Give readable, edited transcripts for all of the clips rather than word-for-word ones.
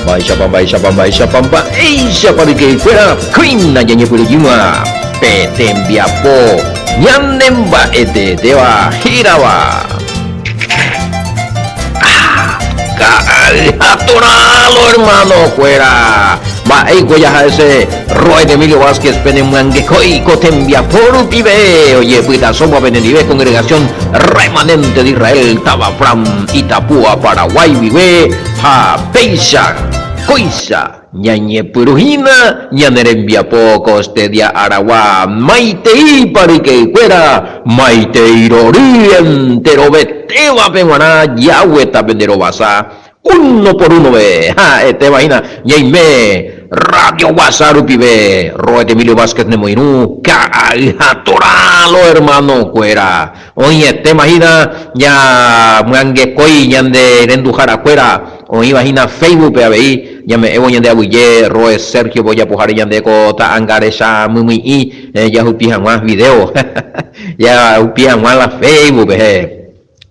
Mba'éichapa, mba'éichapa, mba'éichapa, mba'éichapa ryke'ykuéra kóina ñañepyrũjýma pe tembiapo ñane mba'eteetéva hérava. Ka'atyhatorãlo hermano-kuéra! Mba'éiko jaha'ese Roed Emilio Vázquez penemyangekói ko tembiapo rupive ojepytasóva penendive Congregación Remanente de Israel táva Fram Itapúa Paraguay guive ha péicha kóicha ñañepyrũ hína ñane rembiapo Kostedia aragua maiteípa ryke'ykuéra maitei rory enterovetévape g̃uarã jagueta pende rovasa Uno por unove, ha'etéva hína ñaime Radio Guasa rupive, Roet Emilio Vázquez nemoirũ, ka'ay ha toralo hermano-kuéra. Oĩetéma hína ñamyangekói ñande renduharakuéra oĩva hína Facebook-pe avei, ñame'ẽvo ñande aguyje Roe Sergio-pe ojapoháre ñande ko ta'anga recha mymyi'i jahupi hag̃ua video, jahupi hag̃ua la Facebook-pe.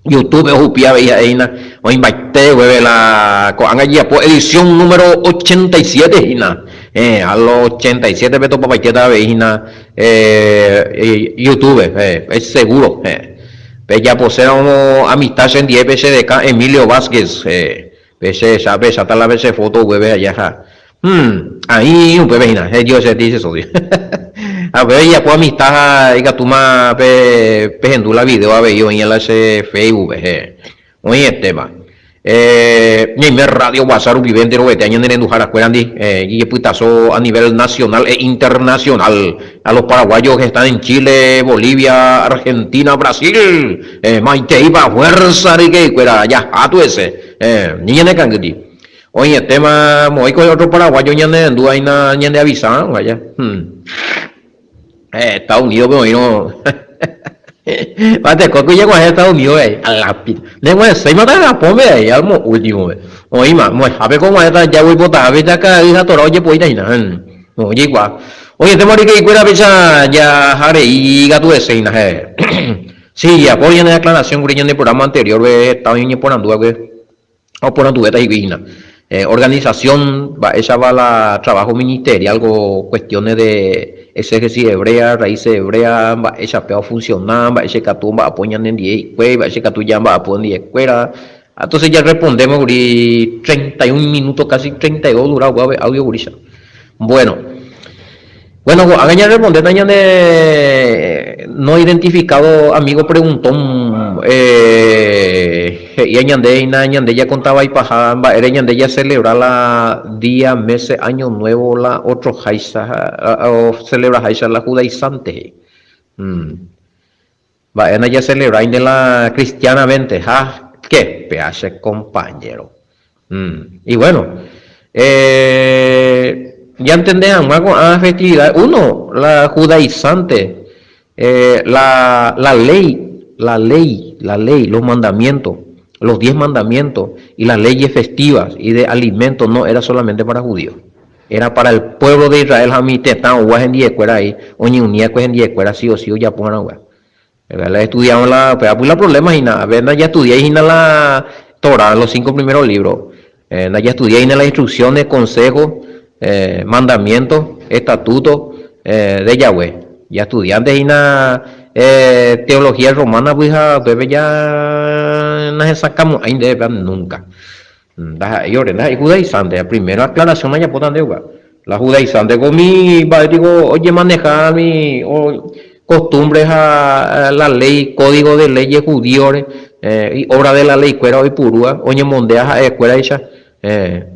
Youtube ohupi avei ha'e hína oĩmbaite guéve la ko'ág̃a jejapo edición número 87 hína. Eh, a lo 87 pe topapaitéta avei hína eh, Youtube, eh, es seguro. Eh. Pejaposéramo amistad chendie pe che dekã Emilio Vázquez, eh, pe che echa, pe echáta la pe che foto guéve allá ha. Hmm, aĩ upépe hína, he Dios dice eso. Ha upépe ijapo amistad ha ikatúma pe pehendu la video avei oĩ la che Facebook-pe, he. Oĩetéma. Eh, ñaime radio WhatsApp rupive enterovete ñane renduharakuérandi, eh, jejepytaso a nivel nacional e internacional. A los paraguayos que están en Chile, Bolivia, Argentina, Brasil, eh, maiteípa fuerza ryke'ykuéra jaha tuese, eh, ni ñane kangýti. Oĩetéma moõiko otro paraguayo ñanerendu aína ñande avisárõ vaya. Hmm. Eh, Estados Unidos-pe oĩrõ Mba'etekói ko ijeguahẽ Estados Unidos-pe a la pita. Neg̃uahẽséima ta Japón-pe ai almo último-pe. Oĩma, moẽhápe ko og̃uahẽta jágui ipotahápe jaka'y ha tora ojepoíta hína. Hmm. Ojeikuaa. Oĩetéma oryke'ykuéra péicha jaha rei katu hese hína he. Sí, japo ñane aclaración kuri ñane programa anterior-pe heta oĩ oñeporandu va'ekue. Oporanduvéta hikuái hína. Organización, mba'éichapa la trabajo ministerial ko cuestiones de exégesis hebrea, raíces hebrea, mba'éichapa ofunciona, mba'éicha ikatu omba'apo ñanendie hikuái, mba'éicha ikatu jamba'apo hendiekuéra. Entonces ya respondemos kuri 31 minuto, casi 32 dura upéva pe audio kuricha. Bueno. Bueno, ko'ág̃a ñarrespondéta ñane no identificado amigo preguntón he'íva ñande hína ñande jakontava ipaha mba'ére ñande jacelebra la día, meses, año nuevo la otro háicha ocelebra háicha la judaizante he'i. Mba'éna jacelebráinte la cristianamente ha ke péa che compañero. Y bueno, ñantende hag̃ua ko'ã festividad, uno, la judaizante, la, la ley, la ley, la ley, los mandamientos, los diez mandamientos y las leyes festivas y de alimentos no era solamente para judíos, era para el pueblo de Israel ha umi tetã oúva hendiekuéra ahí, oñeunía kue hendiekuéra sí o sí ojapo hag̃ua. La estudiamos la, péva la problema hína, a ver, ndajaestudiái hína la Torá, los cinco primeros libros, ndajaestudiái hína las instrucciones, consejos, mandamientos, estatutos de Yahweh. Jaestudiánte hína teología romana py ha upépe ja nahesakãmo'ãi ndéve péva nunca. Ndaha'éi ore, ndaha'éi judaizante. Primero aclaración ajapóta ndéve upéva. La judaizante ko umi mba'e piko ojemaneha umi costumbre ha la ley, código de leyes judíore, obra de la ley kuéra oipurúva, oñemondea ha'ekuéraicha,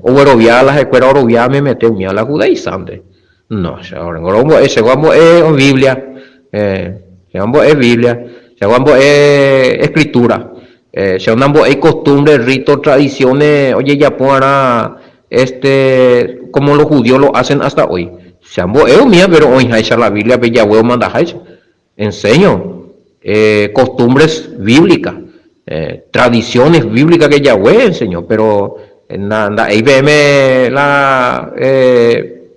oguerovia la ha'ekuéra orovia memete umíva la judaizante. No, che orengo rombo'e, che ambo'e Biblia, che ambo'e Biblia, che ambo'e escritura, che nambo'éi costumbre, rito, tradiciones ojejapo va'erã este como los judíos lo hacen hasta hoy. Che ambo'e umíva, pero oĩháicha la Biblia-pe Yahweh omandaháicha. Enseño costumbres bíblicas, tradiciones bíblicas que Yahweh enseñó, pero nda'éi peẽme la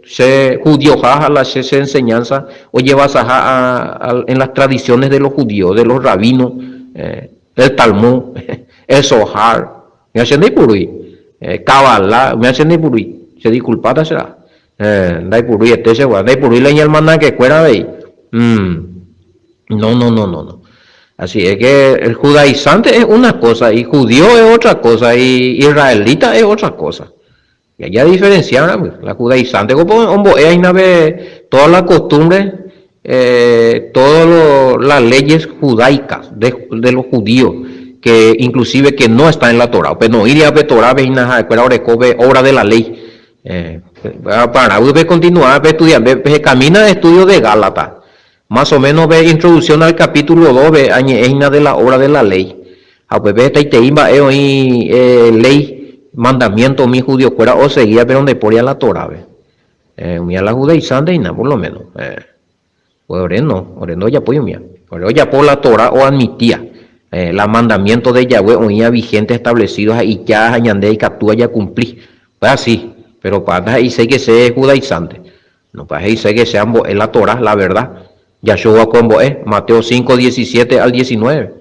che judioha ha la che che enseñanza ojevasaha en las tradiciones de los judíos, de los rabinos, el Talmud, el Zohar, ña che ndaipurúi. Kabala, umíva che ndaipurúi, che disculpáta che ra'a. Ndaipurúi ete che guarã, ndaipurúi la iñalmanakekuéra avei. No, no, no, no, no. Así es que el judaizante es una cosa y judío es otra cosa y israelita es otra cosa. Ya ya diferenciar la judaizante ko ombo'e aína pe toda la costumbre, eh, todas las leyes judaicas de, de los judíos que inclusive que no está en la Torah. Upe noĩri pe Torah pe hína ha'ekuéra oreko pe obra de la ley. Eh, Paraguýpe continúa pe estudia pe camina de estudio de Gálatas. Más o menos pe introducción al capítulo 2 pe añe'ẽ hína de la obra de la ley. Ha upépe hetaitei mba'e oĩ ley, mandamiento umi judiokuéra oseguía pero ndaipóri a la Torápe. Umi a la judaizante hína por lo menos. Pues ore no, ore ndojapói umía. Ore ojapo la Torá oadmitía la mandamiento de Yahweh oĩva vigente establecido ha ija ha ñande ikatúva jakumpli. Pues así, pero pa ndahe'iséi que che judaizante. No pa he'ise que che ambo'e la Torá, la verdad. Yahshua ko ombo'e, Mateo 5, 17 al 19.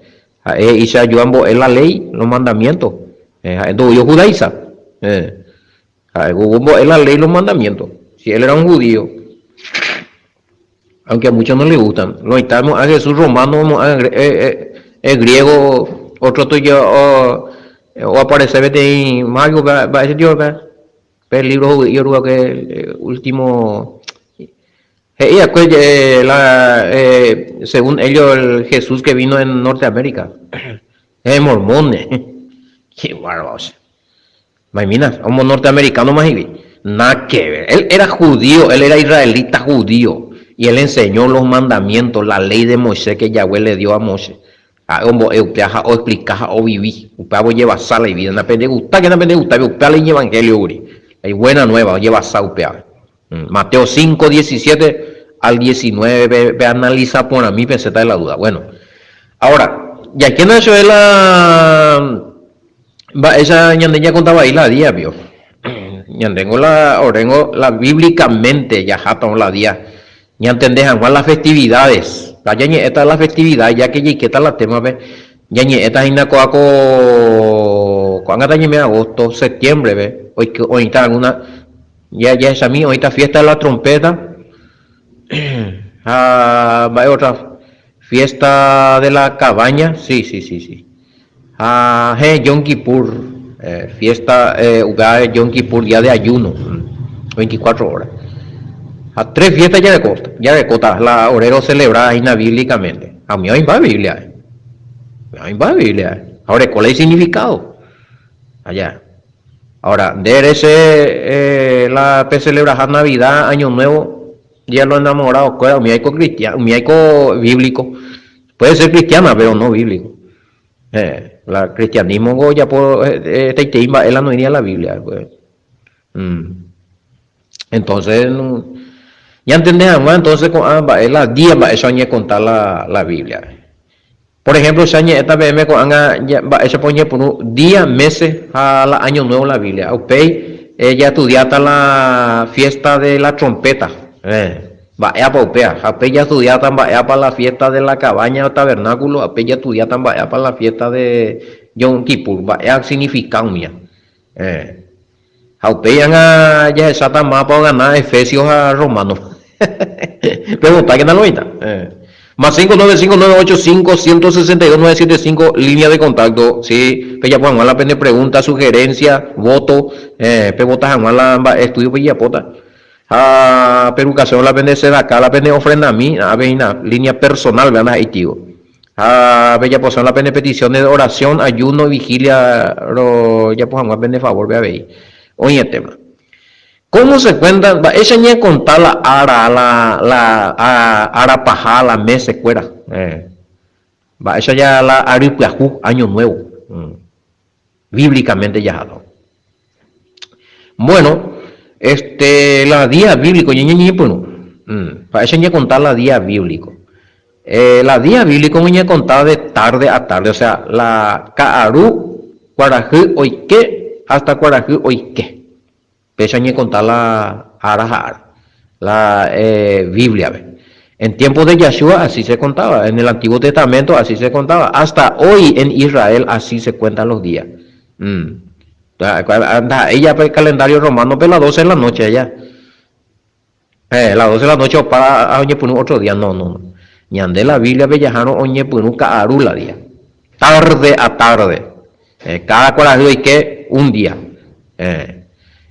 Ha'e he'i che aju ambo'e la ley, los mandamientos. Ha'e ndoúi ojudaisa. Ha'e ombo'e la ley, los mandamientos. Si él era un judío. Aunque a muchos no les gustan. Lo está a Jesús romano, a griego, otro tuyo, o, o aparece peteĩ mago, mba'e sentido Pe libro hovy'i oruguake último he'i va'ekue la según ellos el Jesús que vino en Norteamérica es mormón. Qué bárbaro. Maimina, homo norteamericano más he'i. Nada que ver. Él era judío, él era israelita judío y él enseñó los mandamientos, la ley de Moisés que Yahweh le dio a Moisés. Ha'e ombo'e upéva ha oexplika ha ovivi, upéva ojevasa la ivida. Napendegustáke napendegustáipe, upéva la iñevangelio kuri. La ibuena nueva ojevasa upéva. Mateo 5, 17 al 19 pe peanalisa porãmi pesẽta de la duda. Bueno, ahora, jaikéna chupe la mba'éicha ñande ñakonta vai la día pio. Ñandéngo la oréngo la bíblicamente jahátarõ la día Ñantende hag̃ua las festividades. Ha ñañe'ẽta las festividades, ya que jaikéta la témape, ñañe'ẽta hína kóa ko ko'ág̃a tañeime agosto, septiembre-pe, oike oĩta alguna, jahechami oĩta fiesta de la trompeta ha mba'e otra, fiesta de la cabaña, sí, sí, sí, sí, ha héẽ Yom Kippur, fiesta upéva Yom Kippur día de ayuno, 24 horas. Ha tres fiesta jareko, jarekóta la ore rocelebra hína bíblicamente. Ha umi oĩmba Biblia-pe. Oĩmba Biblia-pe. Ha oreko la isignificado. Aja. Ahora, nde ere che la pecelebraha Navidad, Año Nuevo, Día de los Enamorados kuéra, umi aiko cristiano, umi aiko bíblico. Puede ser cristiana, pero no bíblico. Eh, la cristianismo ngo ojapo hetaitei mba'e la noĩri la Biblia. Pues. Mm. Entonces, ñantende hag̃ua entonces ko'ã mba'e la día mba'éicha oñekonta la, la Biblia. Por ejemplo, che añe'ẽta peẽme ko'ág̃a mba'éichapa oñepyrũ día, meses ha la año nuevo la Biblia. Upéi jaestudiáta la fiesta de la trompeta. Eh. Mba'épa upéva? Ha upéi jastudiáta mba'épa la fiesta de la cabaña o tabernáculo, ha upéi jastudiáta mba'épa la fiesta de Yom Kippur, mba'épa significa umía. Eh. Ha upéi ág̃a jahecháta mávapa ogana Efesios ha Romanos. Pevotákena lo mitã. Eh. Más 595 985 162 975 línea de contacto, sí, pejapo hag̃ua la pene pregunta, sugerencia, voto, eh, pevota hag̃ua la mba'e estudio pejapóta. Ha perucación la pende sedaka, la pene ofrendami, ápe hína línea personal pe ndaha'éi tío. Ha pejaposõ la pene petición de oración, ayuno, vigilia rojapo hag̃ua pende favor pe avei. Oĩetéma. Cómo se cuenta, mba'éicha ñakonta la ára, la, la ára paha, la meses kuéra. Eh. Mba'éicha ja la ary pyahu, año nuevo. Bíblicamente jaháta. Bueno, este, la día bíblico, ñañeñepyrũ. Mba'éicha ñakonta la día bíblico. Eh, la día bíblico oñekonta de tarde a tarde, o sea, la ka'aru kuarahy oike hasta kuarahy oike. Péicha oñekonta la ára ha ára, la Biblia-pe. En tiempo de Yahshua así se contaba, en el Antiguo Testamento así se contaba, hasta hoy en Israel así se cuentan los días. Ndaha'éi ja pe calendario romano-pe la doce de la noche aja. Eh, la doce de la noche opa ha oñepyrũ otro día. No, no, no. Ñande la Biblia-pe jahárõ oñepyrũ ka'aru la día. Tarde a tarde. Eh, cada kuarahy oike un día. Eh,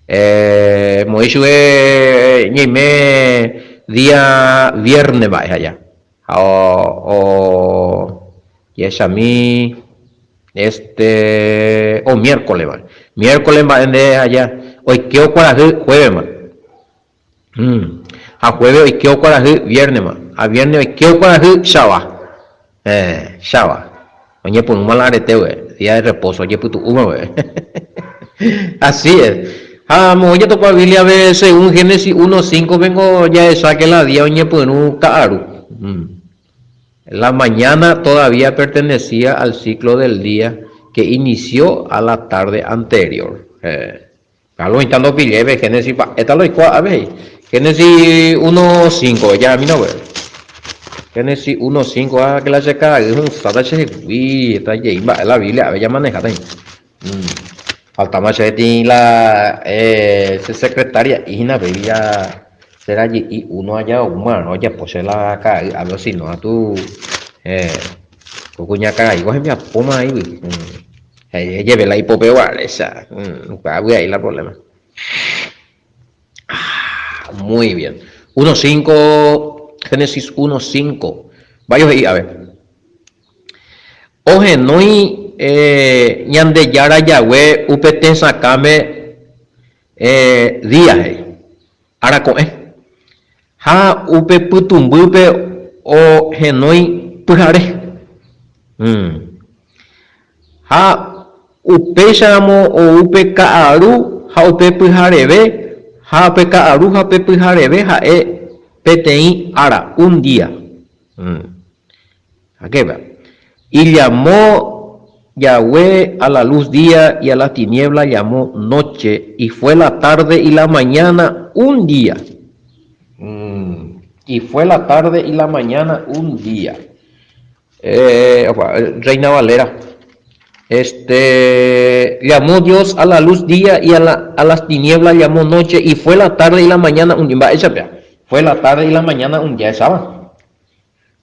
eh, moĩ chupe ñaime día viernes mba'e aja. Ha o jahechami este o miércoles mba'e. Miércoles mba'e nde aja oike okuarahy jueves-ma. Ha jueves oike okuarahy viernes-ma. Ha viernes oike okuarahy chava. Eh, chava. Oñepyrũma la arete guie, día de reposo, ojepytu'úma guie. Así es. Ha moõ jatopa Biblia-pe según Génesis 1, 5 pengo jahecha que la día oñepyrũ ka'aru. La mañana todavía pertenecía al ciclo del día que inició a la tarde anterior. Eh. Claro, oĩta ndopillépe Génesis mba'éta la oikuaa avei. Génesis 1, 5, jahamína upépe. Génesis 1, 5, ah, que la che ka'ay hũsáta chehegui, heta jey mba'e la Biblia ave jamaneháta hína. Mm. Faltama chéve tĩ la eh, che secretaria-i hína péi ja che rajy'i uno aja oúmarõ ojapo che la ka'ay ave osino katu eh, ko kuñakarai ko hembiapóma aĩgui. Mm. Jeve la ipópe guarécha. Upéva ahí la problema. Ah, muy bien. 1.5, Génesis 1.5. Vaya he'i, a ver. Ohenói eh, Ñandejára Yahweh upe tesakãme eh, día he'i, arako'ẽ. Ha upe pytũmbýpe ohenói pyhare. Ha upéicharamo ou pe ka'aru ha upe pyhareve, ha pe ka'aru ha pe pyhareve ha'e peteĩ ára, un día. Ajépa. Y llamó Yahweh a la luz día y a las tinieblas llamó noche, y fue la tarde y la mañana un día. Y fue la tarde y la mañana un día. Eh, opa, Reina Valera. Este, llamó Dios a la luz día y a, la, a las tinieblas llamó noche, y fue la tarde y la mañana un día. Mba'éichapea. Fue la tarde y la mañana un día. Esáva.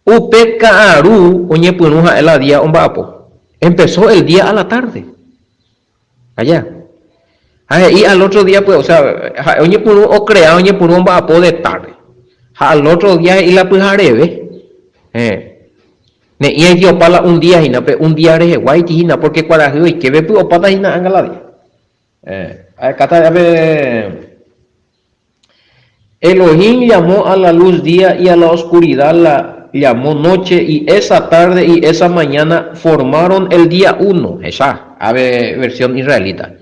Upe ka'aru oñepyrũ ha'e la día omba'apo. Empezó el día a la tarde. Allá. Ha he'i al otro día pues, o sea, ha'e oñepyrũ ocrea, oñepyrũ omba'apo de tarde. Ha al otro día he'i la pyhareve. Eh. Ne'ĩraiti opa la un día hína, pe un día reheguáiti hína, porque kuarahy oikévepy opáta hína ánga la día. Eh. Ahekáta pe Elohim llamó a la luz día y a la oscuridad la llamó noche y esa tarde y esa mañana formaron el día uno. Hecha, ave versión israelita.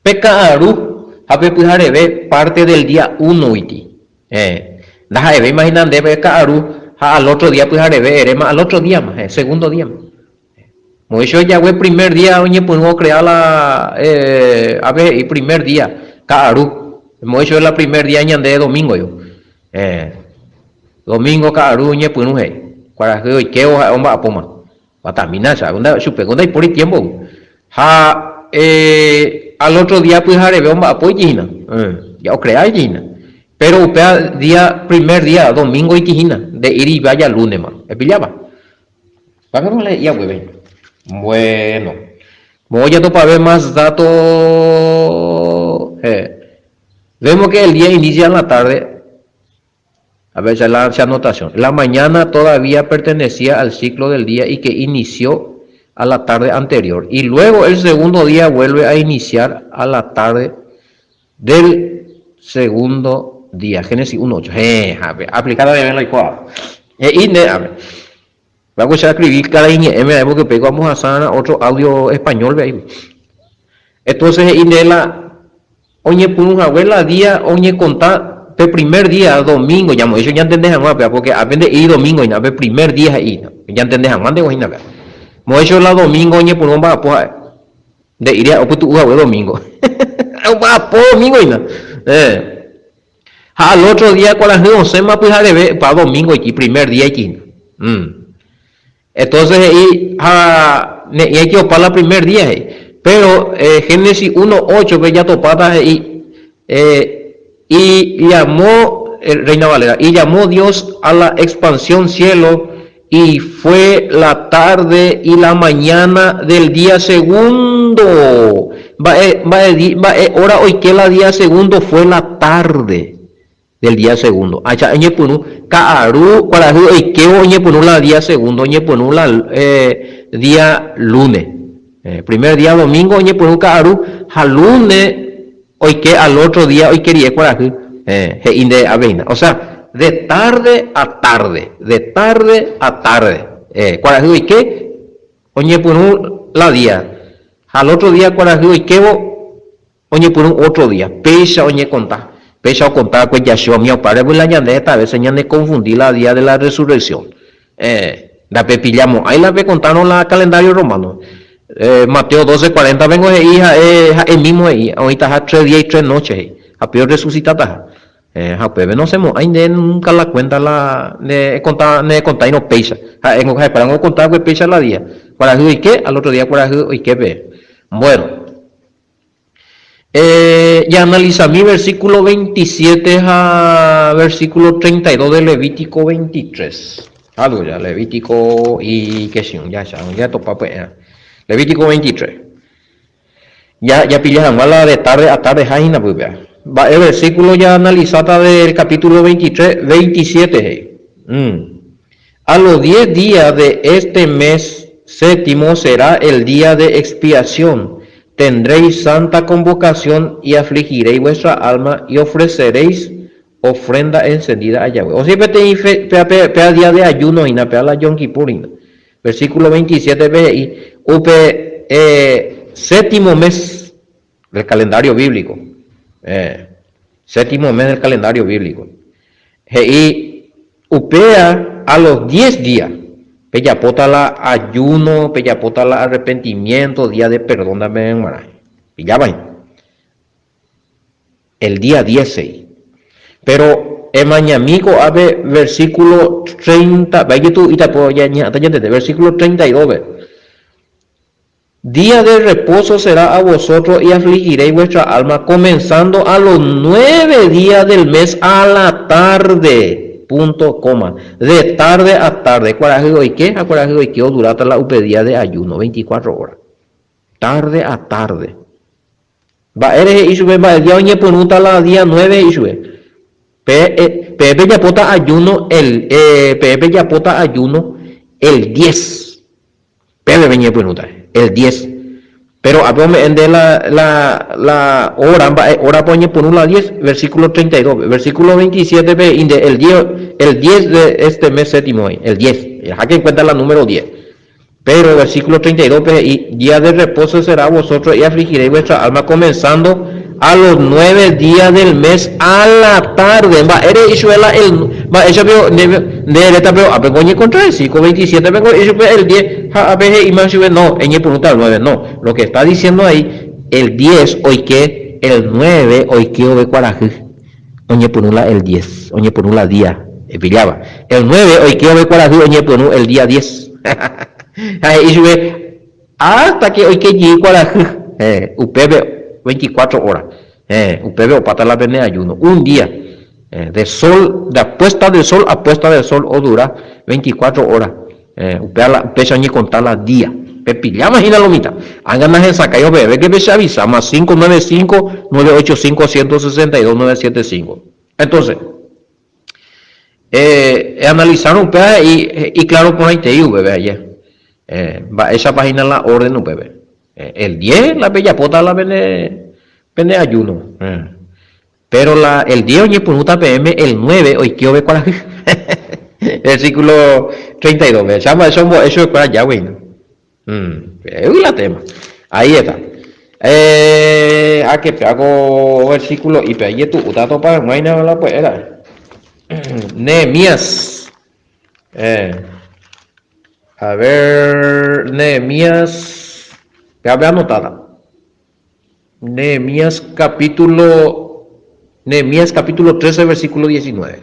Pe ka'aru ha pe pyhareve parte del día uno-guiti. Eh, ndaha'evéima hína nde pe ka'aru ha al otro día pyhareve eréma al otro día-ma, eh, segundo día-ma. Moisés ojague primer día oñepyrũ ocrea la eh, ápe he'i primer día, ka'aru. Moisés la primer día ñande domingo yo. Eh, domingo ka'aru oñepyrũ he'i. Kuarahy oikévo ha'e omba'apóma. Guatamína cha, chupe ko ndaipóri tiempo. Ha eh, al otro día pyhareve omba'apo iji hína. Eh, ya ocrea iji hína. Pero upéva día, primer día, domingo iji hína, nde'íri vaya lunes-ma. Epillápa? Págame la he'i haguépe. Bueno. Moõ jatopave más dato. Eh. Vemos que el día inicia en la tarde. A ver, esa es la anotación. La mañana todavía pertenecía al ciclo del día y que inició a la tarde anterior. Y luego el segundo día vuelve a iniciar a la tarde del segundo día. Génesis 1.8. Eh, a ver, aplicada de la He'i nde, a ver. Vamos a escribir cada iñe'ẽme ae porque upéi vamos a hacer otro audio español-pe ahí. Entonces he'i nde la oñepyrũ hague la día oñekonta pe primer día domingo, ñamo'ẽicha ñantende hag̃ua péva porque ápe nde'íri domingo hína, pe primer día he'i hína, ñantende hag̃ua ndévo hína péva. Mo'ẽicha la domingo oñepyrũ omba'apo ha'e. Nde'íri ha'e opytu'u hague domingo. Omba'apo domingo hína. Eh. Ha al otro día kuarahy osẽma pyhareve, pa domingo oiki, primer día oiki hína. Mm. Entonces he'i, ha ne'ĩra opa la primer día he'i. Péro Génesis 1, 8-pe jatopáta he'i, Y llamó, Reina Valera, y llamó Dios a la expansión cielo, y fue la tarde y la mañana del día segundo. Mba'e, mba'e, mba'e hora oike la día segundo? Fue la tarde del día segundo. Acha oñepyrũ ka'aru kuarahy oikévo oñepyrũ la día segundo, oñepyrũ la eh, día lunes. Eh, primer día domingo oñepyrũ ka'aru ha lunes oike al otro día oike rire kuarahy, eh, he'i nde aveina. O sea, de tarde a tarde, de tarde a tarde. Eh, kuarahy oike oñepyrũ la día ha al otro día kuarahy oikévo Oñepyrũ ótro día, péicha oñekonta. Péicha okonta va'ekue Yahshua umi opáre la ñande heta vése ñanekonfundi la día de la resurrección. Eh, ndapepillamo'ãi la pekontárõ la calendario romano. Eh, Mateo 12, 40 vengo he'i ha'e, ha'e mímo he'i, oĩtaha tres día y tres noches he'i, ha pe orresucitataha. Eh, ha upépe nosẽmo'ãi nde nunca la cuenta la ne ekonta, ne ekontáirõ péicha. Ha'éngo ha'ekuérango okonta va'ekue péicha la día. Kuarahy oike, al otro día kuarahy oike pe. Bueno. Ñaanalizami versículo 27 ha versículo 32 de Levítico 23. Algo ya, Levítico y que si ya, ya, ya topa pues. Levítico 23. Ya, ya pilla hag̃ua la de tarde a tarde ha hína pype. Mba'e versículo ya analizata del capítulo 23, 27 he'i. Mm. A los 10 días de este mes séptimo será el día de expiación, tendréis santa convocación y afligiréis vuestra alma y ofreceréis ofrenda encendida a Yahweh. Osẽ peteĩ fe, péa, péa día de ayuno hína, péa la Yom Kippur hína. Versículo 27 pe he'i, upe eh, séptimo mes del calendario bíblico, eh, séptimo mes del calendario bíblico, He'i, Upéa a los diez día, pejapóta la ayuno, pejapóta la arrepentimiento, día de perdón ndapeẽ g̃uarã. Pillávai. El día diez he'i. Pero emañami ko'ápe versículo treinta, mba'éijetu itapo ñañeha'ãta ñantende, versículo 32-pe. Día de reposo será a vosotros y afligiréis vuestra alma, comenzando a los nueve días del mes a la tarde, punto, coma, de tarde a tarde, kuarahy oike ha kuarahy oike oduráta la upe día de ayuno, 24 horas, tarde a tarde. Mba'ére he'i chupe mba'e día oñepyrũta la día nueve he'i chupe. Pe, peẽ pejapóta ayuno el, peẽ pejapóta ayuno el diez. Péve peñepyrũta, el diez. Péro ápe ome'ẽ nde la, la, la óra, mba'e órapa oñepyrũ la diez, versículo 32-pe. Versículo 27-pe he'i nde el diez, el diez de este mes séptimo he'i, el diez. Eháke en cuenta la número diez. Péro versículo 32-pe he'i, Día de reposo será vosotros y afligiréis vuestra alma comenzando a los nueve días del mes a la tarde. Mba'ére he'i chupe la el, mba'éicha pio nde, nde eréta pio ápe ko oñekontradeci, ko 27 pe ko he'i chupe el 10 ha ápe he'íma chupe no, eñepyrũta el 9, no, lo que está diciendo ahí, el 10 oike el 9 oike ove kuarahy, oñepyrũ la el 10, oñepyrũ la día, epilláva, el 9 oike ove kuarahy oñepyrũ el día 10, ha he'i chupe Hasta que oike jey kuarahy, héẽ, upépe 24 horas, héẽ, upépe opáta la pene ayuno, un día, héẽ, de sol, de puesta del sol a puesta del sol odura 24 horas, héẽ, upéva la, upéicha oñekonta la día. Pepilláma hína lo mitã. Ág̃a nahesakãi opeve que peche avisáma, 595 985 162 975. Entonces, Eanalisárõ upéva he'i ikláro porãitei upépe aje. Mba'éichapa hína la órden upépe. El diez la pejapóta la pene pene ayuno. Péro la el diez oñepyrũta peẽme el nueve oike ove kuarahy. Versículo 32 pe. Che mba'éicha ombo'e chupekuéra Yahweh hína. Péva la tema. Ahí está. Eh, a que pea ko versículo ipe ajetu'úta topa hag̃uáina la pue'e ra'e. Nehemías. Eh, a ver, Nehemías. Péa pe anotáta. Nehemías capítulo Nehemías capítulo 13 versículo 19.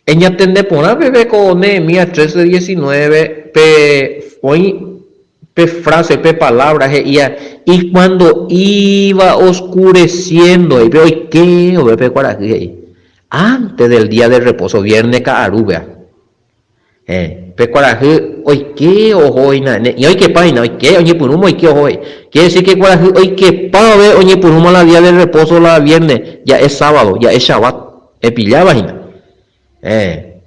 Eñatende porã peve ko Nehemías 13, 19 pe oĩ Pe frase, pe palabra he'íva y cuando iba oscureciendo, he'i pe oike vove pe kuarahy he'i, antes del día de reposo, viernes ka'arúpea. Héẽ, pe kuarahy oike oho hína, ne'ĩ oikepa hína, oike, oñepyrũma oike oho he'i. Quiere decir que kuarahy oikepa vove oñepyrũma la día de reposo la viernes, ja'e sábado, ja'e shabat, epilláva hína. Héẽ.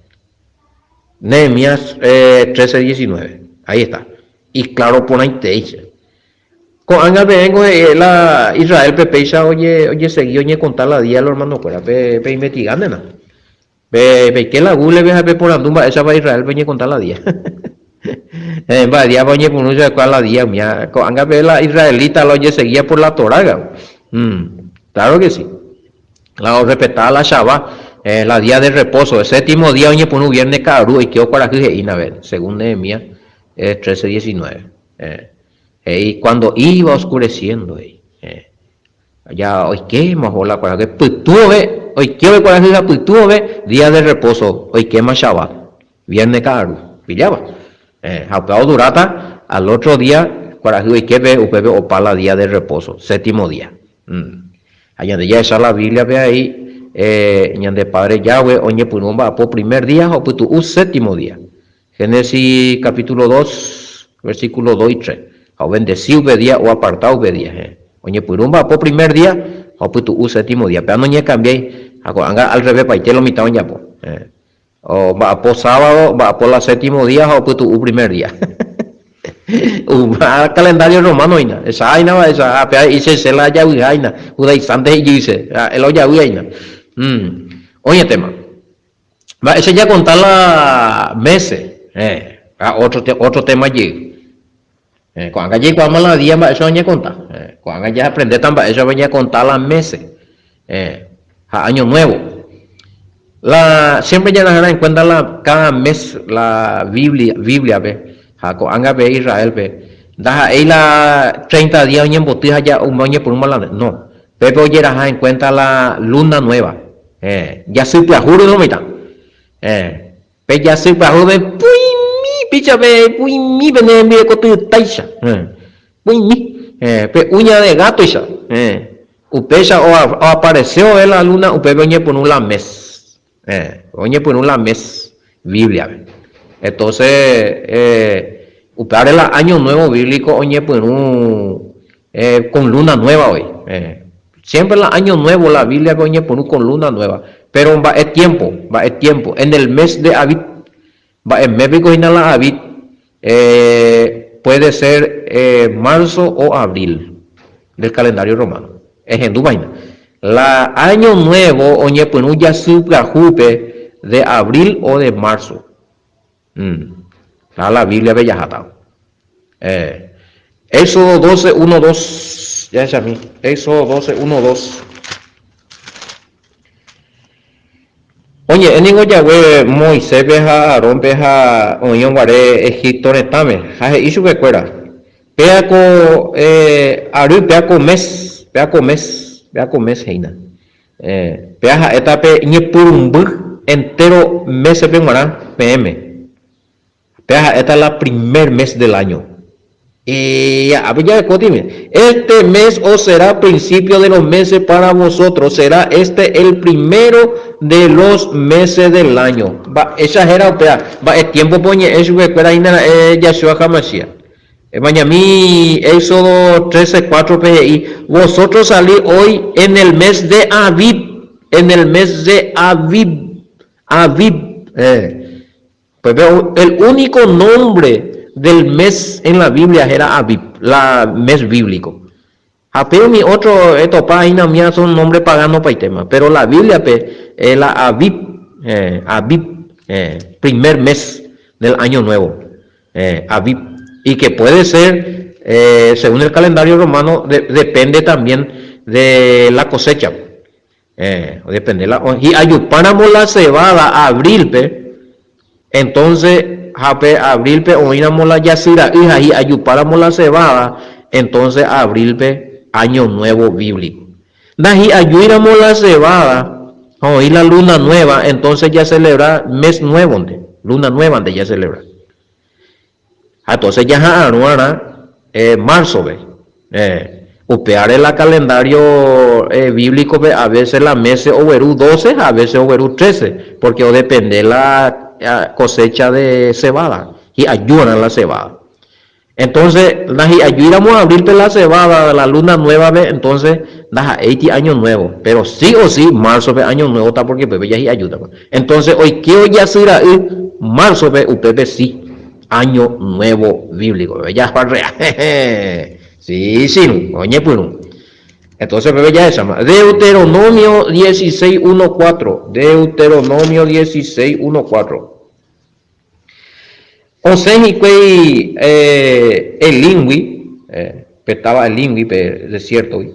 Nehemías 13, 19. Ahí está. Iclaro porãiteícha. Ko'ág̃a peẽngo he'i la Israélpe péicha ojesegi oñekonta la día lo hermanokuéra. Pe peinvestigántena. Pe peike la Google-pe ha peporandu mba'éichapa Israélpe oñekonta la día. Mba'e díapa oñepyrũ chupekuéra la día umía. Ko'ág̃a pe la israelita la ojeseguía por la Torá. Claro que sí. La orrespetaba la Shabá, la día de reposo, el séptimo día oñepyrũ viernes ka'aru oike okuarahy he'ína ve, según Nehemías 13, 19. He'i, cuando iba oscureciendo, he'i. Ya oikéma oho la kuarahy, pytũove, oikévo kuarahy ha pytũove, día de reposo, oikéma Shabá, viernes ka'aru, pilláva. Ha upéva oduráta al otro día kuarahy oiképe, upépe opa la día de reposo, séptimo día. Ha ñande jahecha la Bíbliape avei ñande Padre Yahweh oñepyrũ omba'apo primer día ha opytu'u séptimo día. Génesis capítulo 2, versículo 2 y 3. Ha ovendesi upe día, oaparta upe día. Oñepyrũ omba'apo primer día ha opytu'u séptimo día. Péva noñekambiái ha ko'ág̃a al revepaite lo mitã ojapo. Omba'apo sábado, omba'apo la séptimo día ha opytu'u primer día. Upa calendario romano hína. Esa hína va esa, péva he'i che che la ajavyha hína, judaizante he'ijyse, ha'e la ojavy hína. Oĩetéma. Mba'éicha jakonta la mése? Eh, ha otro, otro tema jey. Eh, ko'ág̃a jaikuaáma la día mba'éicha oñekonta. Eh, ko'ág̃a jaaprendéta mba'éichapa oñekonta la mése. Eh, ha año nuevo. La siempre jarahárã en cuenta la cada mes la Biblia, Biblia-pe ha ko'ág̃a pe Israel-pe ndaha'éi la 30 día oñemboty ha ja oñepyrũma la no. Pépe ojeraha en cuenta la luna nueva. Eh, jasy pyahu romitã. Eh, Pe jasy pyahúpe puimi píchape puimi pene rembireko tytáicha, puimi, pe uña de gátoicha, upéicha oaparese vove la luna upépe oñepyrũ la mes, oñepyrũ la mes Bíbliape. Entonce upévare la año nuevo bíblico oñepyrũ con luna nueva voi. Siempre la año nuevo la Bíbliape oñepyrũ con luna nueva. Pero mba'e tiempo, mba'e tiempo, en el mes de Abib, mba'e mes piko hína la Abib, puede ser marzo o abril del calendario romano. Ehendúva hína. La año nuevo oñepyrũ jasy pyahúpe de abril o de marzo. Ha la Bíbliape jaháta. Éxodo 12, 1, 2. Jahechami. Éxodo 12, 1, 2. Oñe'ẽ ningo jave Moiséspe ha Aarónpe ha oĩrõ guare Egipto retãme, ha he'i chupekuéra, Péa ko ary, péa ko mes, péa ko mes, péa ko mes he'ína. Péa ha'éta pe ñepyrũmby entéro mésepe g̃uarã peẽme. Péa ha'éta la primer mes del áño. Ápe jarekótime. Este mes os será principio de los meses para vosotros, será este el primero de los meses del año. Mba'éicha héra upéva? Mba'e tiémpope oñe'ẽ chupekuéra hína ra'e Yahshua HaMashiach? Emañami Éxodo 13, 4-pe he'i, Vosotros salí hoy en el mes de Abib, en el mes de Abib, Abib. Pues el único nombre del mes en la Biblia era Abib, la mes bíblico. Ha pe umi otro etopa hína umíva son nombre pagano paitéma, pero la Biblia-pe la Abib, Abib, primer mes del año nuevo. Abib, y que puede ser, según el calendario romano, depende también de la cosecha. Depende la, hi'ajupáramo la cebada abril-pe, entonces, ha pe abril-pe oĩramo la jasy ra'y ha hi'ajupáramo la cebada, entonces abril-pe año nuevo bíblico. Ndahi'ajúiramo la cebada ha oĩ la luna nueva, entonces jacelebra mes nuevo-nte, luna nueva-nte jacelebra. Ha entonces jaha'arõ'arã. marzo-pe. Upévare la calendario bíblico-pe a veces la meses ogueru doce ha a veces ogueru trece, porque odepende la cosecha de cebada, hi'ajúarã la cebada. Entonces, ndahi'ajúiramo abril-pe la cebada, la luna nueva-pe, entonces ndaha'éiti año nuevo, pero sí o sí marzo-pe año nuevo-ta porque upépe ja hi'ajútama. Entonces, oike ojasy ra'y marzo-pe, upépe sí año nuevo bíblico-pe. Ja farrea. Sí, sirũ, oñepyrũ. Entonces, upépe jahecháma. Deuteronomio 16, 1, 4. Deuteronomio 16, 1, 4. Osẽ hikuái Elímgui, pe táva Elímgui, pe desiértogui,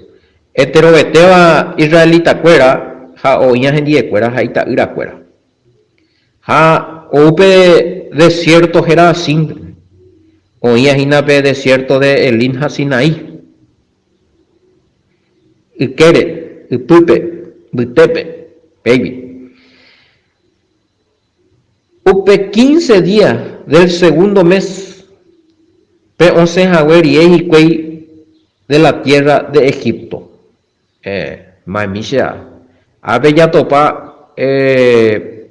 enterovetéva israelitakuéra ha oĩva hendiekuéra ha ita'yrakuéra. Ha ou pe desiérto hérava Sin, oĩva hína pe desiérto de Elim ha Sinaí ykére, ypýpe, mbytépe, pégui. Upe quince día del segundo mes pe osẽ hague rie hikuái de la tierra de Egipto. Eh, ma'ẽmi che a'a. Ápe jatopa eh,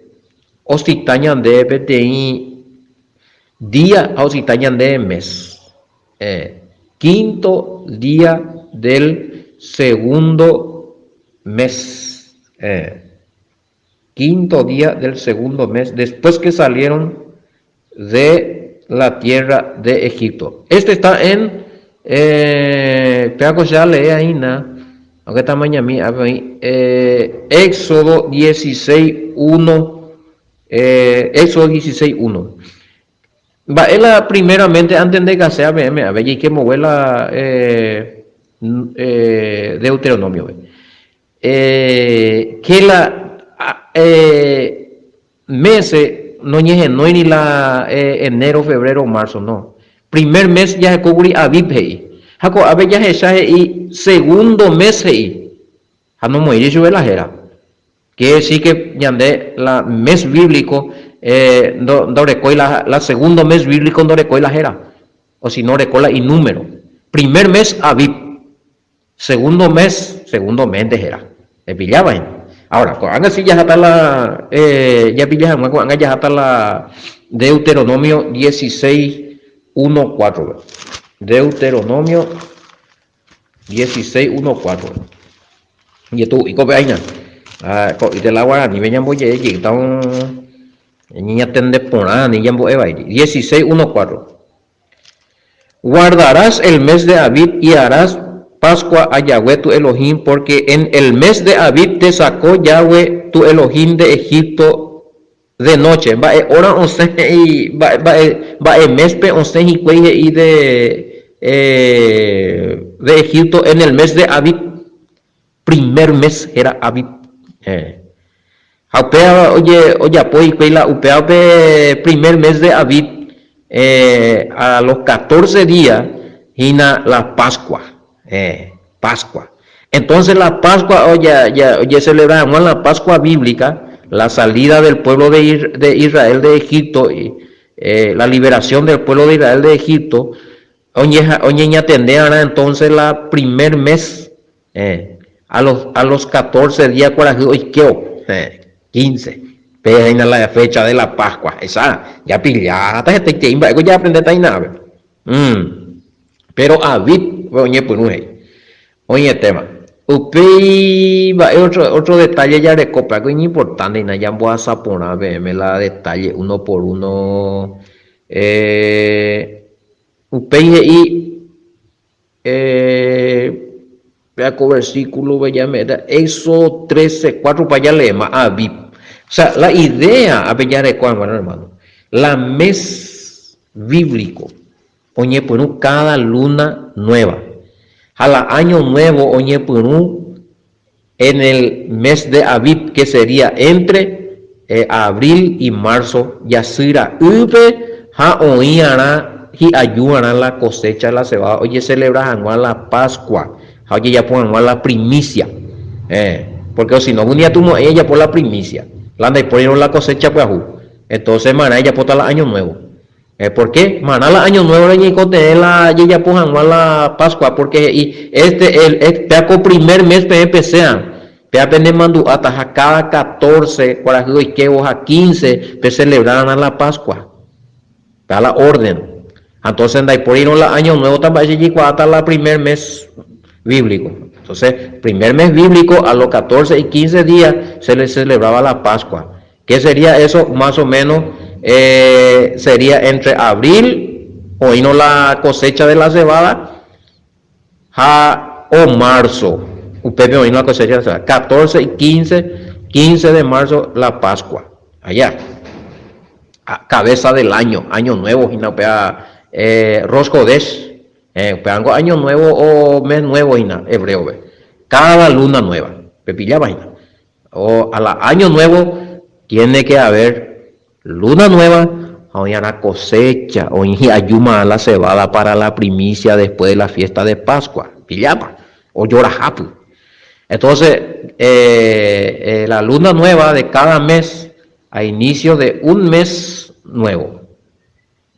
osita ñandéve peteĩ día ha osita ñandéve mes. Eh, quinto día del segundo mes. Eh. Quinto día del segundo mes después que salieron de la tierra de Egipto. Este está en eh, péva ko che alee aína, aunque tamañami ápe oĩ, eh, Éxodo 16, 1, eh, Éxodo 16, 1. Mba'e la primeramente antendekase ame'ẽme ave jaike mbogue la eh, eh, Deuteronomio-pe. Che la mése noñehenóiri la enero, febrero, marzo, no. Primer mes jahekókuri Abib he'i. Ha ko'ápe jahecha he'i segundo mes he'i. Ha nomoĩri chupe la héra. Quiere decir que ñande la mes bíblico ndorekói la segundo mes bíblico ndorekói la héra. O si no oreko la inúmero. Primer mes Abib. Segundo mes, segundo mes-nte héra. Epilláva hína. Ahora, ko'ág̃a si jaháta la, japilla hag̃ua ko'ág̃a jaháta la Deuteronomio 16, 1, 4-pe. Deuteronomio 16, 1, 4-pe. Jetu'u ko'ápe aína. Ko'ýte la guaranípe ñamboje'e jeýta ñañatende porã ani ñambo'e vaíri. 16, 1, 4. Guardarás el mes de Abib y harás Pascua a Yahweh tu Elohim, porque en el mes de Abib te sacó Yahweh tu Elohim de Egipto de noche. Mba'e hora osẽ he'i, mba'e, mba'e mes-pe osẽ hikuái he'i de, de Egipto en el mes de Abib. Primer mes héra Abib. Ha upéva ojapo hikuái la upéva pe primer mes de Abib a los catorce día hína la Pascua. Pascua. Entonces la Pascua ojecelebra hag̃ua la Pascua bíblica, la salida del pueblo de Israel de Egipto, la liberación del pueblo de Israel de Egipto, Oñeñatende arã entonces la primer mes, a los, a los catorce día kuarahy oikévo, quince, péva hína la fecha de la Pascua, esa, japilláta hetaiterei mba'éko jaaprendéta hína ápe. Pero Abib oñepyrũ he'i, oĩetéma. Upéi mba'e otro, otro detalle jareko, péva ko iñimportante hína jambohasa porã peẽme la detalle uno por uno. Upéi he'i, Péa ko versículo-pe jame'ẽta Éxodo 13, 4 pa jaleéma, Abib. O sea, la idea ápe jareko hag̃ua, hermano, la mes bíblico oñepyrũ cada luna nueva. Ha la año nuevo oñepyrũ en el mes de Abib, que sería entre abril y marzo, jasy ra'ýpe ha oĩ'arã hi'aju'arã la cosecha la cebada ojecelebra hag̃ua la Pascua ha ojejapo hag̃ua la primicia. Porque o si no, un día tumo'ãi ejapo la primicia, la ndaipórirõ la cosecha pyahu. Entonces, marã ejapóta la año nuevo. Por qué? Marã la Año Nuevo reñeikotevẽ la jejapo hag̃ua la Pascua, porque he'i, Este el, péa ko primer mes peẽ pesẽa, péa penemandu'áta ha cada catorce kuarahy oikévo ha quince peselebrarã la Pascua. Péa la orden. Ha entonces ndaipórirõ la Año Nuevo ta mba'éicha jaikuaáta la primer mes bíblico. Entonces, primer mes bíblico a los catorce y quince días se le celebraba la Pascua. Qué sería eso? Más o menos sería entre abril, oĩrõ la cosecha de la cebada, ha o marzo, upépe oĩrõ la cosecha de la cebada, 14 y 15, 15 de marzo la Pascua, allá, cabeza del año, año nuevo hína upéva Rosh Hodesh, upévango año nuevo o mes nuevo hína hebreo-pe, cada luna nueva, pepilláva hína. O a la año nuevo tiene que haber luna nueva ha oĩarã cosecha, oĩ hi'ajúma la cebada para la primicia después de la fiesta de Pascua. Pillápa, ojorahápy. Entonces, la luna nueva de cada mes a inicio de un mes nuevo.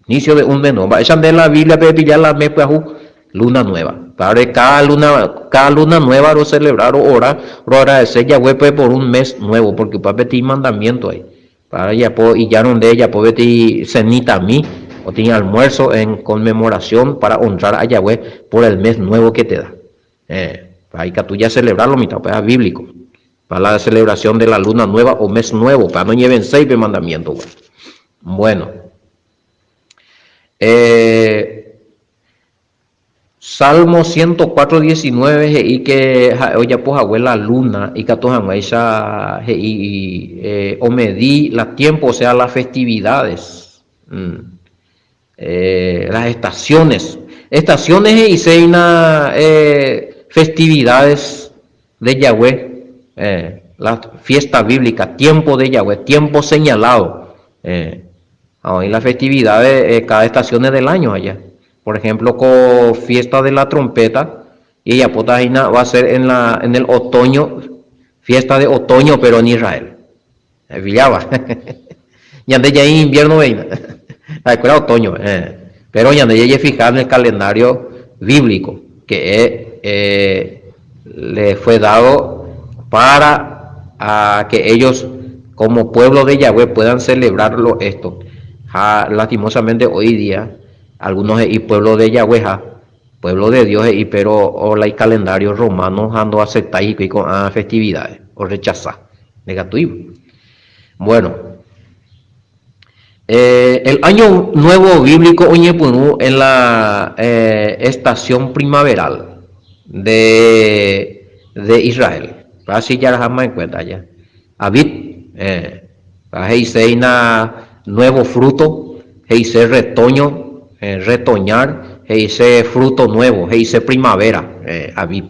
Inicio de un mes nuevo. Mba'éicha nde la Biblia-pe epilla la mes pyahu? Luna nueva. Padre, cada luna, cada luna nueva rocelebra, ro'ora, roagradece Yahweh-pe por un mes nuevo, porque upéva peteĩ mandamiento ahí. Padre, japo ijárõ nde ejapo peteĩ cenita-mi, oteĩ almuerzo en conmemoración para honrar a Yahweh por el mes nuevo que te da. Eh, pa ikatu jacelebra lo mitã, upéva bíblico. Pa la celebración de la luna nueva o mes nuevo, upéva noñevenséi pe mandamiento-gui. Bueno. Eh, Salmo 104, 19 he'i ke ha'e ojapo hague la luna ikatu hag̃uáicha he'i eh, omedi la tiempo, o sea, las festividades, mm, eh, las estaciones. Estaciones he'iséina eh, festividades de Yahweh, eh, la fiesta bíblica, tiempo de Yahweh, tiempo señalado. Eh, ha oĩ la festividades cada estaciones del año allá. Por ejemplo, ko fiesta de la trompeta y ejapóta hína va a ser en la en el otoño, fiesta de otoño pero en Israel. Epilláva. Ñande jaĩ invierno veína. Ha'ekuéra otoño. Eh. Pero ñande jajefija en el calendario bíblico que eh, le fue dado para a que ellos como pueblo de Yahweh puedan celebrarlo esto. Ha lastimosamente hoy día algunos he'i pueblo de Yahweh ha pueblo de Dios he'i pero o la icalendario romano ha ndoaceptái hikuái ko'ã festividades, orrechaza. Ndekatúivo. Bueno, eh, el año nuevo bíblico oñepyrũ en la eh, estación primaveral de, de Israel. Así ya rajama en cuenta ya. Abib, eh, he'ise hína nuevo fruto, he'ise retoño, eh, retoñar, he'ise fruto nuevo, he'ise primavera, eh, Abib.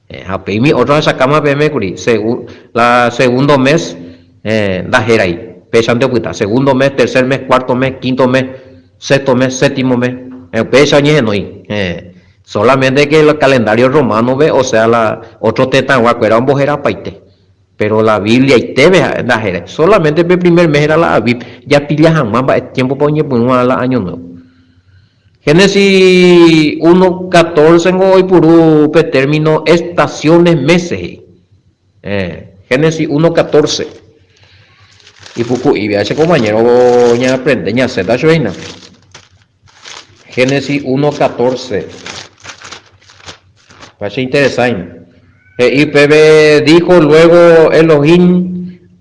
Eh, ha upéimi otro ahechakáma peẽme kuri, segu, la segundo mes eh, ndahérai, péichante opyta, segundo mes, tercer mes, cuarto mes, quinto mes, sexto mes, séptimo mes, eh, upéicha oñehenói. Eh, solamente que el calendario romano-pe, o sea la otro tetãguakuéra omboherapaite. Pero la Biblia-itépe ha'e ndahérai, solamente pe primer mes era la Abib, japilla hag̃ua mba'e tiempo-pa oñepyrũva la año nuevo. Génesis uno, catorce ngo oipuru pe término estaciones meses he'i. Eh, Génesis uno, catorce. Ipuku'íve che compañero ñaaprende ñasẽta chupe hína. Génesis uno, catorce. Pa che interesa hína. He'i upépe, Dijo luego Elohim,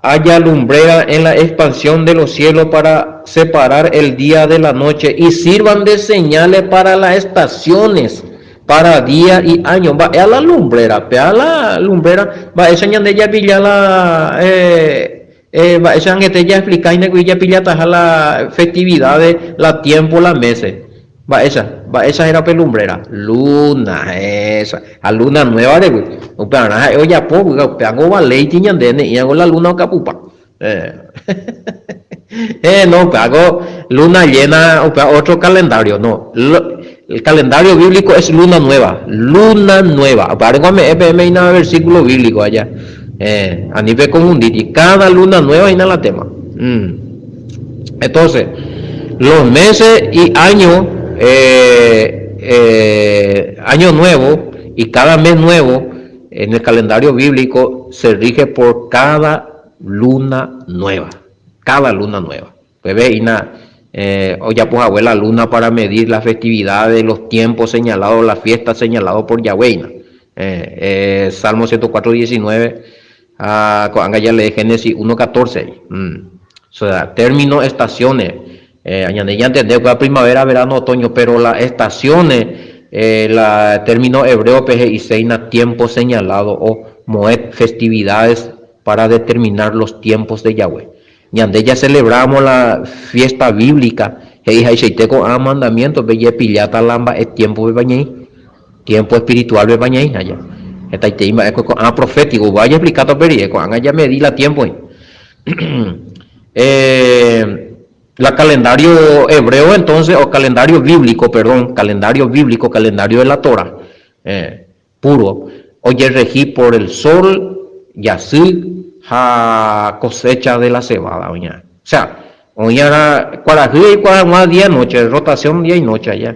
Haya lumbrera en la expansión de los cielos para separar el día de la noche y sirvan de señales para las estaciones, para día y año. Mba'e a la lumbrera? Pe a la lumbrera, mba'éicha ñande japilla la mba'éicha angete jaexplica hína kuri japillataha la festividades, la tiempo, la meses. Mba'éicha? Mba'éicha héra pe lumbrera? Luna, esa. Ha luna nueva regui. Upearã ha'e ojapo, upévango ovaléiti ñande ne'ĩrango la luna okapupa. Eh. Eh, no, upévango luna llena, upéva otro calendario, no. El calendario bíblico es luna nueva, luna nueva. Upéva ame'ẽ peẽme hína versículo bíblico aja. Eh, ani pekonfundíti. Cada luna nueva hína la tema. Mm. Entonces, Los meses y año, eh, eh, año nuevo y cada mes nuevo en el calendario bíblico se rige por cada luna nueva. Cada luna nueva. Peve hína ojapo hague la luna para medir las festividades, los tiempos señalados, las fiestas señalados por Yahweh hína. Salmo 104, 19 ha ko'ág̃a jalee Génesis 1, 14. O sea, término estaciones, ñande ñantende upéva primavera, verano, otoño, pero la estaciones, la término hebreo-pe he'ise hína tiempo señalado o moed, festividades para determinar los tiempos de Yahweh. Ñande jacelebrámo la fiesta bíblica he'ihaichaite ko'ã mandamiento-pe jepilláta la mba'e tiempo-pepa ñaĩ, tiempo espiritual-pepa ñaĩ aja. Hetaitei mba'ekue ko'ã profético, upéva ajeexplikáta upe rire, ko'ág̃a jamedi la tiempo oĩ. La calendario hebreo entonces, o calendario bíblico, perdón, calendario bíblico, calendario de la Torah, puro, ojerregi por el sol, jasy ha cosecha de la cebada oĩarã. O sea, oĩarã kuarahy oikuaa hag̃ua día noche, rotación día y noche aja.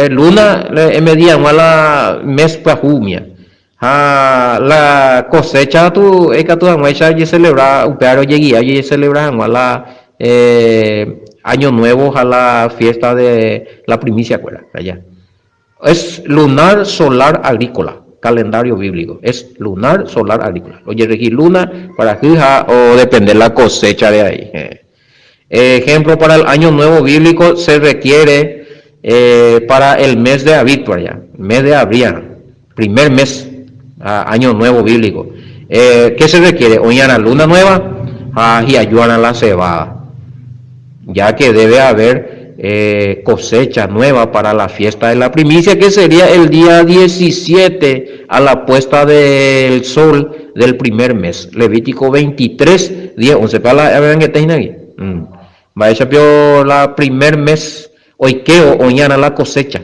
Luna emedi hag̃ua la mes pyahu umía. Ha la cosecha katu ikatu hag̃uáicha ojecelebra, upévare ojeguia ojecelebra hag̃ua la año nuevo ha la fiesta de la primicia kuéra aja. Es lunar solar agrícola, calendario bíblico. Es lunar solar agrícola. Ojerregi luna, kuarahy ha odepende la cosecha de ahí. Ejemplo, para el año nuevo bíblico se requiere para el mes de Abib, mes de abril, primer mes, año nuevo bíblico. ¿Qué se requiere? Oĩarã luna nueva ha hi'ajuarã la cebada, ya que debe haber cosecha nueva para la fiesta de la primicia, que sería el día 17 a la puesta del sol del primer mes. Levítico 23, 10, 11. Pa la avangete hína gui. Mba'éicha pio la primer mes oikévo oĩarã la cosecha.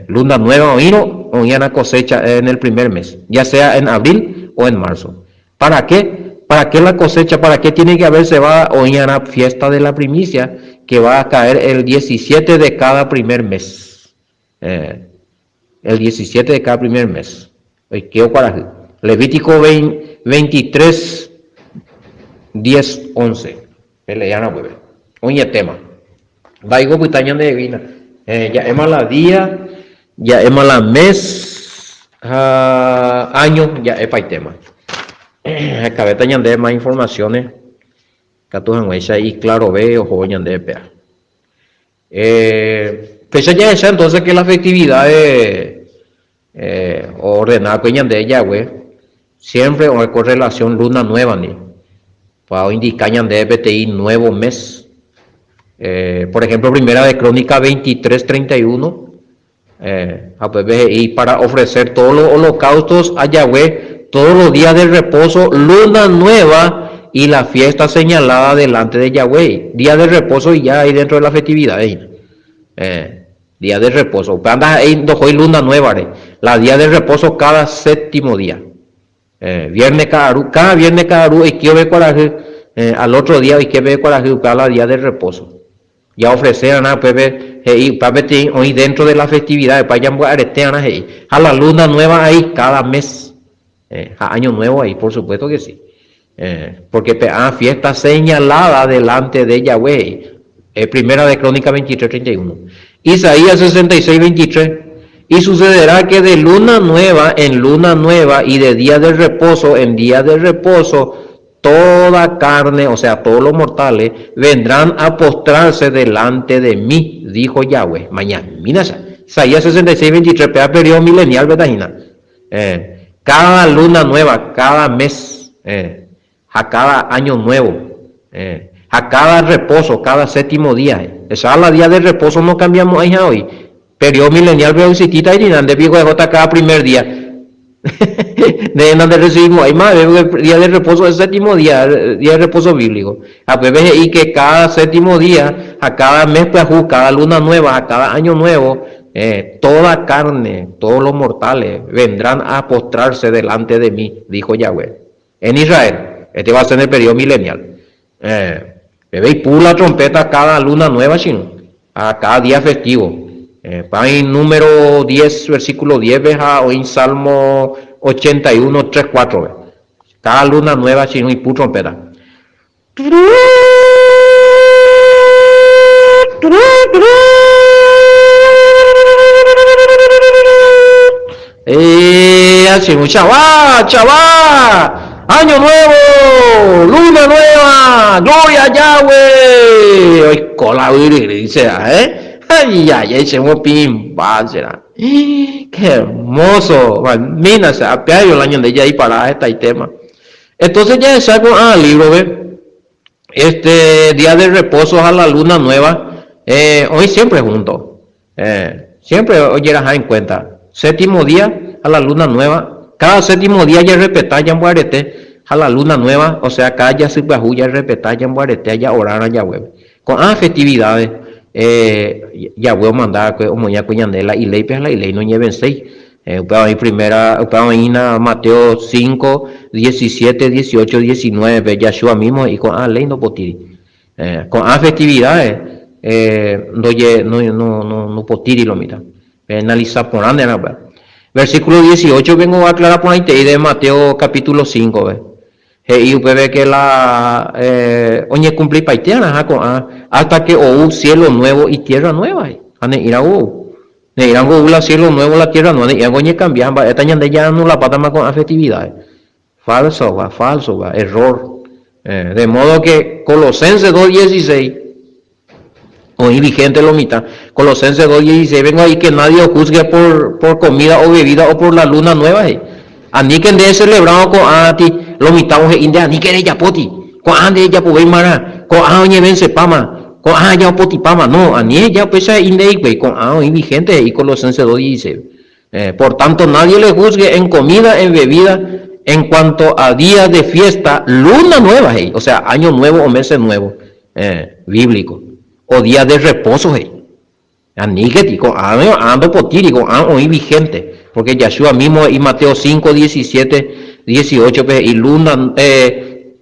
Luna nueva oĩrõ oĩarã cosecha en el primer mes, ya sea en abril o en marzo. Para qué? Para qué la cosecha? Para qué tiene que haber cebada? Oĩarã fiesta de la primicia que va a caer el 17 de cada primer mes. El 17 de cada primer mes. Oikévo kuarahy. Levítico 23, 10, 11. Pelearã upépe. Oñetéma. Mba'éiko opyta ñanderevína. Ja'éma la día, ja'éma la mes ha áño ja'epaitéma. Hekavéta ñandéve más informaciones katu hag̃uáicha iclarove ohóvo ñandéve péa. Péicha jahecha entonces que las festividades oordenakue ñande Yahweh siempre oĩ correlación luna nueva ndi. Pa oindika ñandéve peteĩ nuevo mes. Por ejemplo, Primera de Crónica 23, 31, ha upépe he'i para ofrecer todos los holocaustos a Yahweh todos los días de reposo, luna nueva y la fiesta señalada delante de Yahweh. Día de reposo y ya ahí dentro de las festividades. Día de reposo. Upéva ndaha'éi ndohói luna nueva-re. La día de reposo cada séptimo día. Viernes ka'aru, cada viernes ka'aru oike ove kuarahy, al otro día oike peve kuarahy, upéva la día de reposo. Ja ofrece arã upépe he'i upéva peteĩ oĩ dentro de la festividad, upéva jambya'arete arã he'i. Ha la luna nueva ahí cada mes. Ha año nuevo ahí, por supuesto que sí. Porque pe ã fiesta señalada delante de Yahweh he'i. Primera de Crónica 23, 31. Isaías 66, 23. Y sucederá que de luna nueva en luna nueva y de día de reposo en día de reposo, toda carne, o sea, todos los mortales, vendrán a postrarse delante de mí, dijo Yahweh. Mañamína Isaías 66, 23, péva periodo milenial hína. Cada luna nueva, cada mes, ha cada año nuevo, ha cada reposo, cada séptimo día. Esa la día de reposo no cambiamos ahí hoy. Periodo milenial veo visitita y nande viejo de cada primer día. De donde recibimos, hay más, día de reposo es séptimo día, día de reposo bíblico. A y que cada séptimo día, a cada mes pues, cada luna nueva, a cada año nuevo, toda carne, todos los mortales vendrán a postrarse delante de mí, dijo Yahweh. En Israel, este va a ser en el periodo milenial. Peve ipu la trompeta cada luna nueva che irũ, ha cada día festivo. Oĩ Número diez versículo diez-pe ha oĩ Salmo 81, 3, 4-pe. Cada luna nueva che irũ ipu trompeta. E'a che irũ, Chavá, chavá! Año nuevo, luna nueva, gloria a Yahweh! Oiko la vyryrýi será, eh? Ayayay, che mopĩmba será. Qué hermoso! Mamína che apiário la ñande jaipara hetaitéma. Entonces jahecha ko'ã libro-pe, este día de reposo ha la luna nueva oĩ siempre junto. Siempre ojeraha en cuenta. Séptimo día ha la luna nueva, cada séptimo día jarrespeta jamboarete ha la luna nueva, o sea cada jasy pyahu jarrespeta jamboarete ja'orarã jaguépe. Ko'ã festividades Yahweh omanda va'ekue omoĩ va'ekue ñande la iléipe ha la iléi noñevenséi. Upéva oĩ primera, upéva oĩ hína Mateo 5, 17, 18, 19 pe Yahshua mismo he'i ko'ã léi ndopotíri. Ko'ã festividades ndoje, no, no, no, ndopotíri lo mitã. Peanalisa porãnte upéva. Versículo 18 pe ngo oaclara porãitei de Mateo capítulo 5 pe. He'i upépe ke la oñekumplipaite arãha ko'ã hasta ke ou cielo nuevo y tierra nueva he'i. Ha ne'ĩra ou. Ne'ĩra ou la cielo nuevo la tierra nueva ne'ĩra oñekambia ha mba'éta ñande jaanulapátama ko'ã festividades. Falso va, falso va, error. De modo que Colosenses 2.16 oĩ vigente lo mitã. Colosenses 2.16 vengo ahí que nadie os juzgue por, por comida o bebida o por la luna nueva he'i. Aníke nde eselebrado ko'ã ti lo mitã ohe'i nde aníke rejapóti. Ko'ã nde ejapovéimarã, ko'ã oñevensepáma, ko'ã jaopotipáma. No, ani eheja upéicha he'i nde hikuái, ko'ã oĩ vigente he'i Colosenses 2.16. Por tanto, nadie le juzgue en comida, en bebida, en cuanto a días de fiesta, luna nueva he'i, o sea, año nuevo o meses nuevo, bíblico, o días de reposo he'i. Aníketi, ko'ã ã ndopotíri, ko'ã oĩ vigente, porque Yahshua mismo he'i Mateo 5, 17, 18 pe he'i luna,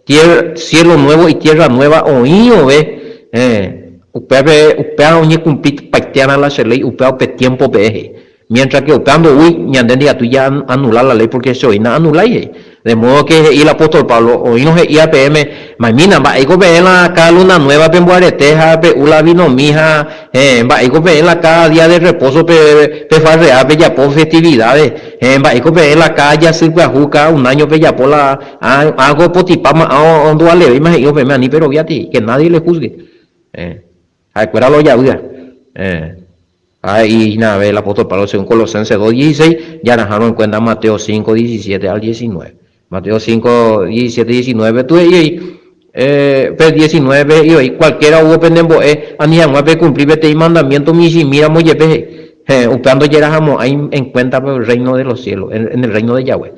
tierra, cielo nuevo y tierra nueva oĩ vove, upépe, upéva oñekumplipaite'arã la che ley, upéva upe tiempo peẽ he'i. Mientras que upéva ndoúi, ñande ndikatúi ja'anula la ley porque che oĩ na'anulái he'i. De modo que he'i el apóstol Pablo, oĩrõ he'íva peẽme, Maimína, mba'éiko peẽ la cada luna nueva pemboarete ha pe'u la vinomi ha, héẽ, mba'éiko peẽ la cada día de reposo pe pefarrea pejapo festividades, héẽ, mba'éiko peẽ la cada jasy pyahu, cada un año pejapo la, ág̃a opotipáma, ág̃a ondualevéima he'ívo peẽme, ani peroviáti, que nadie le juzgue. Héẽ, ha'ekuéra la ojavýva. Héẽ. Ha he'i hína avei el apóstol Pablo según Colosenses 2:16, jarahárõ en cuenta Mateo 5, 17 al 19. Mateo 5, 17, 19 pe tu he'i oĩ, pe 19 pe he'i oĩ, Cualquiera hubo penembo'e ani hag̃ua pekumpli peteĩ mandamiento michĩmíramo jepe he'i, heẽ, upéva ndojerahamo'ãi en cuenta pe reino de los cielos, en el reino de Yahweh.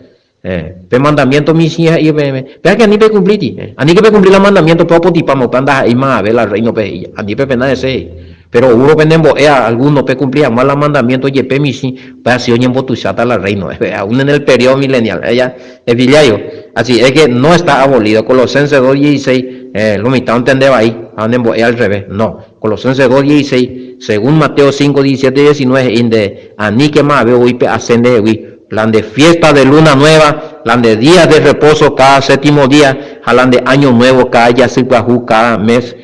Heẽ, pe mandamiento michĩ he'i peẽme, péake ani pekumplíti, aníke pekumpli la mandamiento pe opotipáma, upéva ndaha'éi mavave la rréinope he'i, ani pepena hese he'i. Péro oúrõ penembo'e algúno pekumpli hag̃ua la mandamiento jepe michĩ, upéva si oñembotuicháta la rréino, aún en el periodo milenial. Ella epilláivo. Así es que no está abolido. Colosenses 2:16, lo mitã ontende vai ha onembo'e al revés. No. Colosenses 2:16, según Mateo 5, 17, 19 he'i nde, Aníke mavave voi pe'ase ndehegui, la nde fiesta de luna nueva, la nde días de reposo cada séptimo día, ha la nde año nuevo cada jasy pyahu cada mes,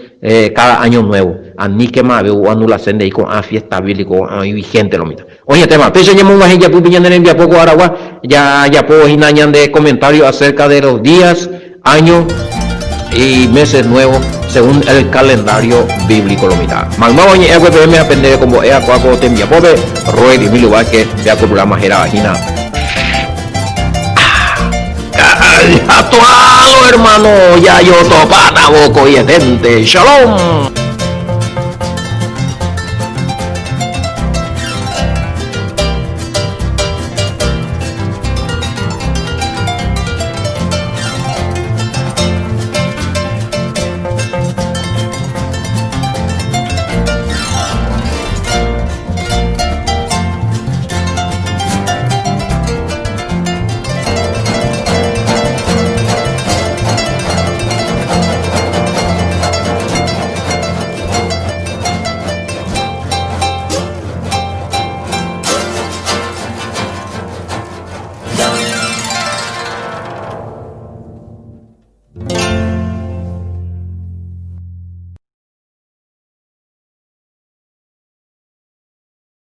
cada año nuevo. Aníke mavave oanulase ndei ko'ã fiesta bíblico ko'ã oĩ vigente lo mitã. Oñetéma, péicha ñamog̃uahẽ japýpe ñane rembiapo ko aragua, jajapo hína ñande comentario acerca de los días, año y meses nuevos según el calendario bíblico lo mitã. Maymáva oñe'ẽ va'ekue peẽme ha pende rekombo'e akua ko tembiapópe, Roel Emilio Vázquez, péa ko programa hérava hína. Ha toalo hermano, jajotopáta vokoietente. Shalom.